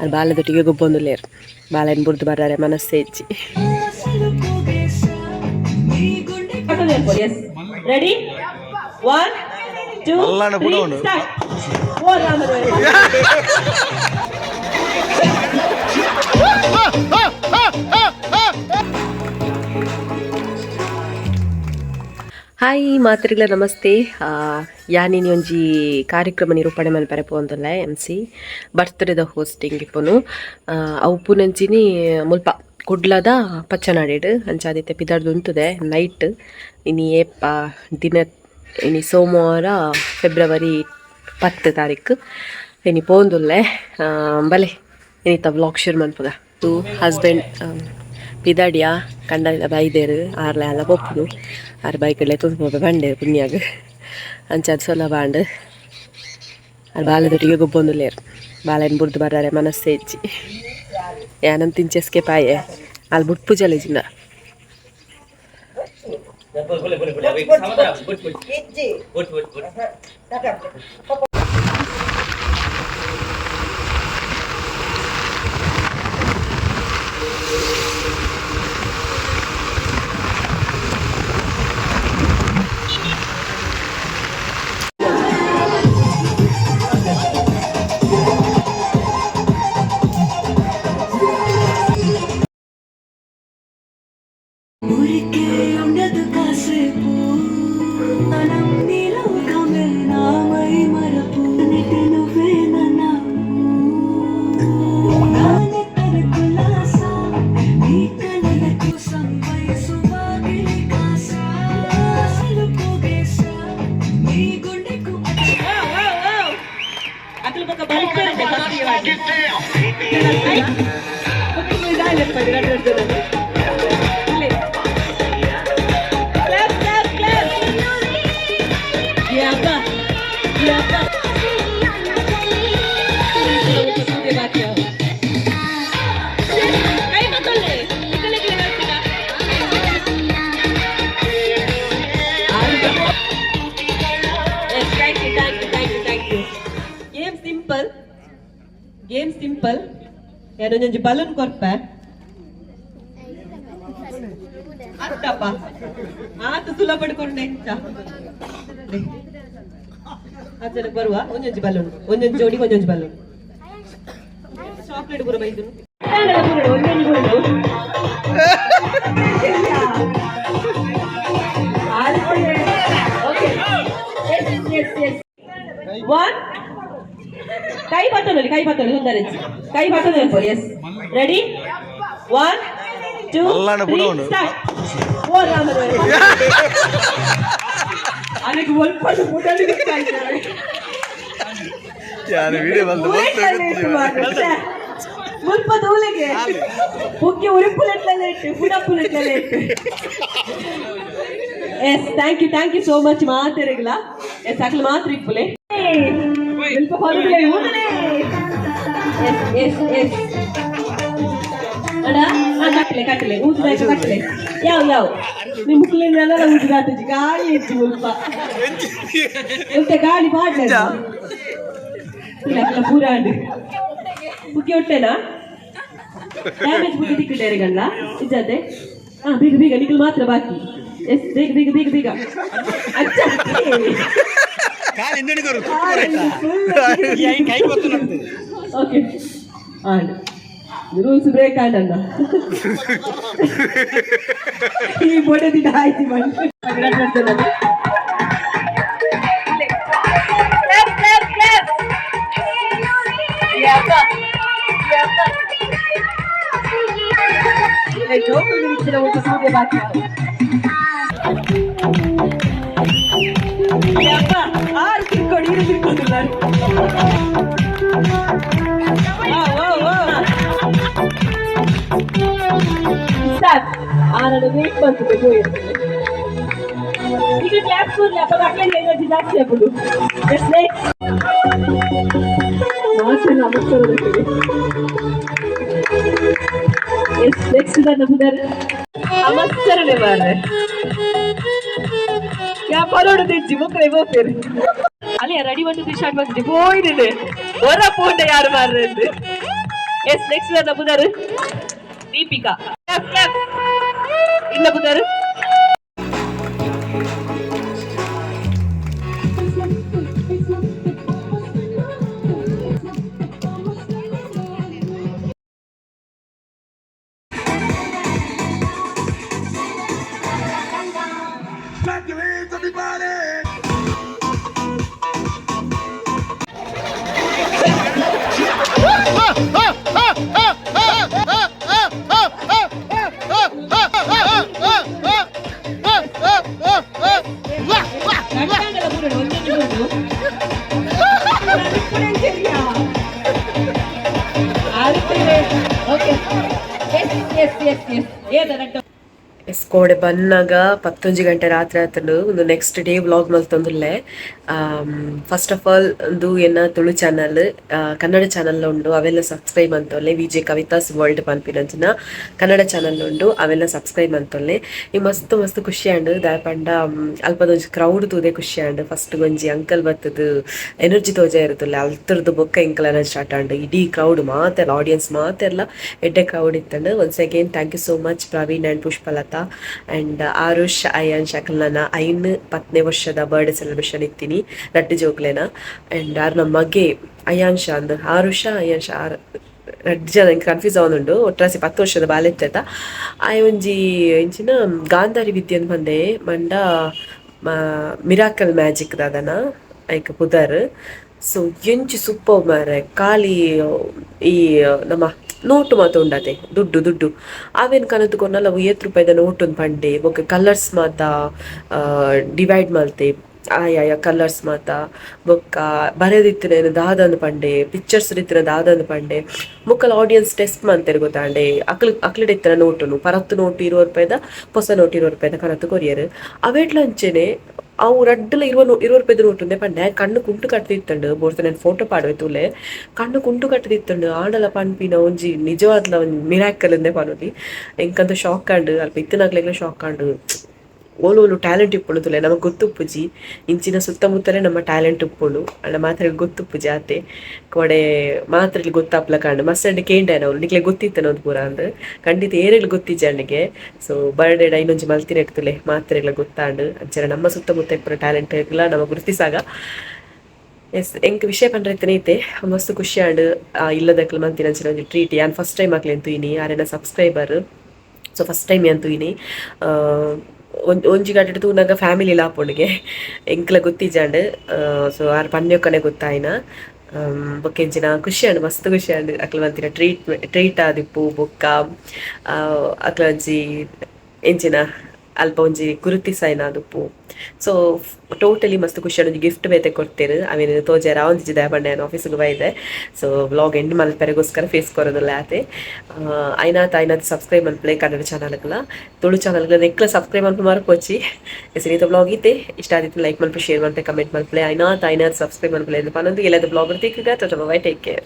ಅದು ಬಾಲದೊಟ್ಟಿಗೆ ಗೊಬ್ಬೊಂದುಲ್ಲೇರು ಬಾಲೆನ್ ಬುಡ್ದು ಬರ್ತಾರೆ ಮನಸ್ಸೇ ಇಜ್ಜಿ. ರೆಡಿ, ಒನ್, ಟೂ, ಮಲ್ಲಾಣ ತ್ರೀ, ಪುಡ ಉಂಡು. ಸ್ಟಾರ್ಟ್. ಓ ರಾಮದೇವ. ಹಾಯ್ ಮಾತ್ರಿಗಳ ನಮಸ್ತೆ. ಯಾನಿನಿ ಒಂಜಿ ಕಾರ್ಯಕ್ರಮ ನಿರೂಪಣೆ ಮಲ್ಪರೆ ಪೋವೊಂದುಲ್ಲೆ. ಎಮ್ ಸಿ ಬರ್ತ್ಡೇದ ಹೋಸ್ಟಿಂಗ್ ಇಪ್ಪುನು. ಅವು ಪುನಂಚಿನಿ ಮುಲ್ಪ ಕುಡ್ಲದ ಪಚ್ಚನಾಡಿಡ್. ಅಂಚಾದಿತ್ತೆ ಪಿದರ್ದು ಉಂತುದೆ. ನೈಟ್ ಇನಿ ಏಪ ದಿನ? ಇನಿ ಸೋಮವಾರ, ಫೆಬ್ರವರಿ 10 ತಾರೀಕು. ಇನಿ ಪೋಂದುಲ್ಲೆ. ಬಲೆ, ಇನಿತ ವ್ಲಾಗ್ ಶುರು ಮನ್ಪುಗ. ಟು ಹಸ್ಬೆಂಡ್ ಪಿದಾಡಿಯಾ ಕಂಡನಿದ ಬೈದೇರು ಆರ್ಲೆ ಅಲ್ಲ ಪೊಪ್ಪುನು ಆರ್ ಬೈಕಡ್ಲೆ ತುದು ಪೋಪೆ ಬಂಡೇರು ಪುಣ್ಯಾಗ. ಅಂಚಾದ್ ಸೊಲ ಬಾಂಡ್. ಆರ್ ಬಾಲೆದೊಟ್ಟಿಗೆ ಗೊಬ್ಬೊಂದುಲ್ಲೇರು. ಬಾಲೆನ್ ಬುಡ್ದು ಬರ್ರೆ ಮನಸ್ಸೇ ಇಜ್ಜಿ. ಯಾನಂತ ಇಂಚ ಎಸ್ಕೇಪ್ ಆಯೆ. ಅಲ್ಲಿ ಬುಟ್ಪು ಜಿಂದ. ఊరికే ఉండదు కాసేపు మనం నీలోకమే నామై మరపు నెట్టి నువ్వేనన్నావు నానెత్తర కులాసా నీ కలల కోసం వయసు వాగిలి కాసా అసలు పోగేసా నీ గుండెకు. అసలు ఒక బలిస్తారు. Clap, clap, clap. ಯಪ್ಪ ಯಪ್ಪ. ಬಾಕಿ ಕೈ ಮಕ್ಕಳೇ ಇಕ್ಕಲಿಗೆ ಹೇಳ್ತೀರಾ? Yes, thank you, thank you, thank you, thank you. Game simple. Game simple. ಯಾರೊಂಜಿ balloon ಕೊರ್ಪೆ ಅತ್ತಪ್ಪ. ಆತ ಸುಲಭ ಪಡ್ಕೊಂಡೆ ಎಂಚ ಆಚರಣೆ ಬರುವ. ಒಂದೊಂಜಿ ಬಲೂನ್, ಒಂದೊಂದು ಜೋಡಿ ಒಂದೊಂದು ಬಲೂನ್. ಚಾಕ್ಲೇಟ್ ಪೂರ ಬೈದು ಒಂದೊಂದು ಗುಂಡು. Okay, yes yes. ಒನ್. ಕೈ ಬತ್ತೊಂದಲ್ಲಿ, ಕೈ ಬತ್ತೊಂದು ತೊಂದರೆ. ಕೈ ಬತ್ತೊಂದು. ಎಸ್, ರೆಡಿ, ಒನ್, ಟೂ, ಮಲ್ಲಾಣ ಪುಡ ತ್ರೀ, ಉಂಡು. ಸ್ಟಾರ್ಟ್. ಓ ರಾಮದೇವ. ಅನಗೆ ಒಲ್ಪ ಮುಡಲಿ ಗೊತ್ತಾಯ್ತಾರೆ. ಯಾರು ವಿಡಿಯೋ ಬಂದು. ಮುಲ್ಪ ದೂಲಿಗೆ ಪುಗ್ಗೆ ಉರಿಪುಲೆಟ್ಲೆಲ್ಲ ಇಟ್ಟು ಪುಡಪುಲೆಟ್ಲೆಲ್ಲ ಇಟ್ಟು. Yes, thank you, thank you so much ಮಾತೆರೆಗ್ಲ. S, ಅಕ್ಲು ಮಾತ್ರ ಇಪ್ಪುಲೆ ಮುಲ್ಪ ಹೊರಗಡೆ ಊದಲೆ. ಎಸ್ ಎಸ್ ಎಸ್ ಅಡ. ಕಟ್ಟಲೆ ಕಟ್ಟಲೆ ಊದುದಾಯ್ತು ಕಟ್ಟಲೆ. ಯಾವ ಯಾವ ನಿಮ್ಮ ಮುಕ್ಕಲಿಂದೆಲ್ಲ ಊದುದಾತಜಿ. ಗಾಳಿ ಇಜ್ಜಿ ಮುಲ್ಪ. ಎಂತ ಗಾಳಿ ಪಾಡ್ಲ ಇಲ್ಲ ಪೂರ ಆಂಡ್. ಬುಕ್ಕಿ ಹೊಟ್ಟೆನಾ ಡ್ಯಾಮೇಜ್ ಬುಕ್ಕಿ ತಿಕ್ಕಿಟ್ಟೇರಿಗಲ್ಲ ಇಜ್ಜಾತೆ. ಹಾ, ಬೇಗ ಬೇಗ, ನಿಖಲ್ ಮಾತ್ರ ಬಾಕಿ. ಎಸ್, ಬೇಗ ಬೇಗ ಬೇಗ ಬೇಗ. ಅಚ್ಚ. ಕಾಲು ಹಿಂದಣಿದರು. ಓಕೆ, ಆಂಡ್ ರೂಲ್ಸ್ ಬ್ರೇಕ್ ಆಂಡಣ್ಣ. ಈ ಬೊಡೆದಿದ್ದ ಆಯ್ತು. ಬಂದು. Clap, clap, clap. ಯಪ್ಪ, ಯಪ್ಪ. ಜೋಕುಲು ಇಚ್ಚಿನ ಒಂದು ಸೂರ್ಯ ಬಾಕಿ. ಯಪ್ಪ, ಆರು ತಿರ್ಕೊಂಡು ಇರು ತಿರ್ಕೊಂಡಿಲ್ಲ. ಸ್ಟಾರ್ಟ್. ಆರಡು ವೇಟ್ ಬಂತು ಹೋಯಿರ್ತದೆ. ಈಗ ಕ್ಲಾಪ್ ಕೂರ್ಲಿ ಅಪ್ಪ. ಅಟ್ಲೇ ಎನರ್ಜಿ ಜಾಸ್ತಿ ಆಗ್ಬೋದು. ಎಸ್, ನೆಕ್ಸ್ಟ್ ಮಾತ್ರ ನಮಸ್ಕಾರ. ಎಸ್, ನೆಕ್ಸ್ಟ್ ನನ್ನ ಬುಧರ್ ನಮಸ್ಕಾರನೆ ಮಾರ್ರೆ. ಯಾ ಪರೋಡು ತೆಜ್ಜಿ ಮುಕ್ಕಳೆ ಹೋಗ್ತೇನೆ. ಅಲ್ಲಿ ರೆಡಿ ಒಂದು ಟಿ ಶರ್ಟ್ ಬಂದಿದೆ. ಹೋಯ್ದಿದೆ ಹೊರ ಪೋಂಡೆ ಯಾರು ಮಾರ್ರೆ. ಎಸ್, ನೆಕ್ಸ್ಟ್ ನನ್ನ ಬುದಾರು ದೀಪಿಕಾ. ಇಲ್ಲ ಬುದಾರು. Clap your hands, everybody! ನಟ್ಟಾಂಗಲ ಬುರುಡು ಒಂದೊಂದು ಬುರುಡು. Okay, yes yes yes S, ಏದ ನಟ್ಟ. ಎಸ್, ಕೋಡೆ ಬನ್ನಾಗ 11 ಗಂಟೆ ರಾತ್ರಿ ಆತಂಡು. ಒಂದು ನೆಕ್ಸ್ಟ್ ಡೇ ವ್ಲಾಗ್ ಮಲ್ತೊಂದುಲ್ಲೆ. ಫಸ್ಟ್ ಆಫ್ ಆಲ್ ಒಂದು ಎನ್ನ ತುಳು ಚಾನಲ್, ಕನ್ನಡ ಚಾನಲ್ ಉಂಡು, ಅವೆಲ್ಲ ಸಬ್ಸ್ಕ್ರೈಬ್ ಅಂತೊಲ್ಲೆ. ವಿಜೆ ಕವಿತಾಸ್ ವರ್ಲ್ಡ್ ಪನ್ಪಿನಂಚಿನ ಕನ್ನಡ ಚಾನಲ್ ಉಂಡು, ಅವೆಲ್ಲ ಸಬ್ಸ್ಕ್ರೈಬ್ ಅಂತೊಲ್ಲೆ. ಈ ಮಸ್ತ್ ಮಸ್ತ್ ಖುಷಿ ಆಂಡ್. ದಾಯೆ ಪಂಡ ಅಲ್ಪದೊಂಜಿ ಕ್ರೌಡ್ ತೂದೆ ಖುಷಿ ಆಂಡ್. ಫಸ್ಟ್ ಒಂಜಿ ಅಂಕಲ್ ಬತ್ತದು ಎನರ್ಜಿ ತೋಜ ಇರುತ್ತಲ್ಲ, ಅಲ್ತರದ್ದು ಬೊಕ್ಕ ಎಂಕಲ್ ಎನರ್ಜಿ ಸ್ಟಾರ್ಟ್ ಆಂಡ್. ಇಡೀ ಕ್ರೌಡ್ ಮಾತೆಲ್ಲ, ಆಡಿಯನ್ಸ್ ಮಾತೆಲ್ಲ ಎಡ್ಡೆ crowd ಇತ್ತಂಡ್. Once again thank you so much Praveen and Pushpalatha and Aarush, Ayan. ಶಕಲ್ನ 5, 10ನೇ ವರ್ಷದ ಬರ್ಡೇ ಸೆಲೆಬ್ರೇಷನ್ ಇತ್ತೀನಿ ರಡ್ಡು ಜೋಕ್ಲೆನ. ಅಂಡ್ ಆರ್ ನಮ್ಮ ಮಗೆ ಅಯಾನ್ಶ ಅಂದ್, ಆರುಷ, ಅಯಾನ್ಶ, ಆರ್ ರಡ್ಡು ಜನ ಕನ್ಫ್ಯೂಸ್ ಆವೊಂದುಂಡು. ಒಟ್ರಾಸಿ 10 ವರ್ಷದ ಬಾಲೆತ್ತದ. ಆಯ್ ಒಂಜಿ ಇಂಚಿನ ಗಾಂಧಾರಿ ವಿದ್ಯೆ ಅಂದ್ ಪಂಡೆ ಮಂಡ ಮಿರಾಕಲ್ ಮ್ಯಾಜಿಕ್ ದಾದನ ಐಕ್ ಪುದರ್. ಸೊ ಎಂಚಿ ಸೂಪರ್ ಮಾರೆ. ಖಾಲಿ ಈ ನಮ್ಮ ನೋಟು ಮಾತ ಉಂಡತೆ, ದುಡ್ಡು ದುಡ್ಡು ಅವೇನ್ ಕನತ್ ಕೊರ್ನಲ್ಲ, ಅವು ಏತ್ ರೂಪಾಯಿದ ನೋಟು ಒಂದ್ ಪಂಡೆ. ಬೊಕ್ಕ ಕಲರ್ಸ್ ಮಾತ ಡಿವೈಡ್ ಮಲ್ತೆ, ಆಯಾಯ ಕಲರ್ಸ್ ಮಾತ. ಬೊಕ್ಕ ಬರೆದಿತ್ತಿನ ದಾದಂದ್ ಪಂಡೆ, ಪಿಕ್ಚರ್ಸ್ ಇತ್ತಿನ ದಾದಂದ್ ಪಂಡೆ. ಬೊಕ್ಕಲ ಆಡಿಯನ್ಸ್ ಟೆಸ್ಟ್ ಮಂತೆರ್ ಗೊತ್ತಾಂಡೆ. ಅಕ್ಲು ಅಕ್ಲೆಡ್ ಇತ್ತಿನ ನೋಟುನು, ಪರತ್ತು ನೋಟು 20 ರೂಪಾಯಿದ, ಪೊಸ ನೋಟು 20 ರೂಪಾಯಿದ ಕನತ್ ಕೊರಿಯರ್. ಅವೇಟ್ಲ ಅಂಚೆನೆ ಅವು ರಡ್ಡಲ 20 ರೂಪಾಯಿದ ನೋಟು ಉಂದೆ ಪಂಡೆ. ಕಣ್ಣು ಕುಂಟು ಕಟ್ದಿತ್ತಂಡು. ಬೋರ್ತ ನಾನು ಫೋಟೋ ಪಾಡುವೆ ತೂಲೆ. ಕಣ್ಣು ಕುಂಟು ಕಟ್ಟದಿತ್ತಂಡು. ಆಂಡಲ ಪನ್ಪಿನ ಒಂಜಿ ನಿಜವಾದ್ಲ ಒಂಜಿ ಮಿರಾಕಲ್ ಇಂದೆ ಪನೊಲಿ. ಎಂಕಂತ ಶಾಕ್ ಆಂಡ್. ಅಲ್ಪ ಇತ್ತಿನಕ್ಲೆಗ್ಲ ಶಾಕ್ ಆಂಡ್. ಓಲು ಓಲು ಟ್ಯಾಲೆಂಟ್ ಇಪ್ಪುಂಡು ತೂಲೆ, ನಮಕ್ ಗೊತ್ತುಪ್ಪುಜಿ. ಇಂಚಿನ ಸುತ್ತಮುತ್ತಲೇ ನಮ್ಮ ಟ್ಯಾಲೆಂಟ್ ಉಪ್ಪುಂಡು, ಅಂಡ ಮಾತ್ರ ಗೊತ್ತುಪ್ಪುಜಿ ಆತೆ. ಕೋಡೆ ಮಾತ್ರ ಗೊತ್ತಾಪ್ಲ ಕಾಂಡ್. ಮಸ್ತ್ ಅಂಡ್ ಕೇಂಡೆ ಅವ್ರು, ನಿಕ್ಲೆ ಗೊತ್ತಿತ್ತನ ಒಂದು ಪೂರ ಅಂದ್. ಖಂಡಿತ ಏರೆಗ್ಲ ಗೊತ್ತಿಜ್ಜಿ ಅಣ್ಣಗೆ. ಸೊ ಬರ್ಡೇ ಇನ್ನೊಂಜಿ ಮಲ್ತಿನ ತುಲೆ, ಮಾತ್ರೆಗ್ಲ ಗೊತ್ತಾಂಡ್. ಅಂಚನೆ ನಮ್ಮ ಸುತ್ತಮುತ್ತ ಇಪ್ಪುನ ಟ್ಯಾಲೆಂಟ್ ನಮ್ಮ ಗುರುತಿಸಾಗ. ಎಸ್, ಎಂಕ್ ವಿಷಯ ಪಂಡ್ರೆ ಇತ್ತನೇ ಇತ್ತೆ ಮಸ್ತ್ ಖುಷಿ ಆಂಡ್. ಇಲ್ಲದಕ್ಲು ಮಂತಿನ ಅಂಚಿನ ಒಂಜಿ ಟ್ರೀಟ್. ಯಾನ್ ಫಸ್ಟ್ ಟೈಮ್ ಅಕ್ಲೆನ್ ತೂಯಿನಿ. ಆರೆನ ಸಬ್ಸ್ಕ್ರೈಬರ್. ಸೊ ಫಸ್ಟ್ ಟೈಮ್ ಯಾನ್ ತೂಯಿನಿ. ಒಂಜಿ ಗಂಟೆ ತೂನಗ ಫ್ಯಾಮಿಲಿ ಲಾಪುಂಡುಗೆ, ಎಂಕ್ಲ ಗೊತ್ತಿಜ್ಜಾಂಡ್. ಸೊ ಆರ್ ಪನ್ಯೊಕ್ಕನೆ ಗೊತ್ತಾಯಿನ. ಬೊಕ್ಕ ಎಂಚಿನ ಖುಷಿ ಆಂಡ್, ಮಸ್ತ್ ಖುಷಿ ಆಂಡ್. ಅಕ್ಲ ಮಂತಿನ ಟ್ರೀಟ್ ಟ್ರೀಟ್ ಆದಿಪ್ಪು. ಬೊಕ್ಕ ಅಕ್ಲ ಒಂಜಿ ಎಂಚಿನ ಅಲ್ಪ ಒಂಜಿ ಗುರುತಿಸಾಯಿನ ಆದುಪ್ಪು. ಸೊ ಟೋಟಲಿ ಮಸ್ತ್ ಖುಷಿ ಆಂಡ್. ಒಂಜಿ ಗಿಫ್ಟ್ ಬೇತೆ ಕೊಡ್ತೇರು. ಆಮೇಲೆ ತೋಜಾರ ಒಂಜಿ ದಯ ಪಂಡೆ ಆಫೀಸ್ಗೆ ಬೈದೆ. ಸೊ ವ್ಲಾಗ್ ಎಂಡ್ ಮಲ್ಪೆರೆಗೋಸ್ಕರ ಫೇಸ್ ಕೊರೋದಿಲ್ಲ ಆತೆ. ಐನಾತ್ ಐನಾತ್ ಸಬ್ಸ್ಕ್ರೈಬ್ ಮನ್ಪುಲೆ ಕನ್ನಡ ಚಾನಲ್ಗಳ, ತುಳು ಚಾನಲ್ಗಳ. ನೆಕ್ಲ ಸಬ್ಸ್ಕ್ರೈಬ್ ಮನ್ಪು ಮರ್ಪೊಚ್ಚಿ. ಎಸ್, ನೀತ ವ್ಲಾಗ್ ಇತ್ತೆ. ಇಷ್ಟ ಆದಿತ್ತು ಲೈಕ್ ಮನ್ಪು, ಶೇರ್ ಮನ್ಪೆ, ಕಮೆಂಟ್ ಮನ್ಪುಲೆ. ಐನಾತ್ ಐನಾತ್ ಸಬ್ಸ್ಕ್ರೈಬ್ ಮನ್ಪುಲೆ ಪನೊಂದು ಎಲ್ಲದ ಬ್ಲಾಗ್ ತಿಕ್ಕಗ. ಟಾಟಾ, ಬೈ, ಟೇಕ್ ಕೇರ್.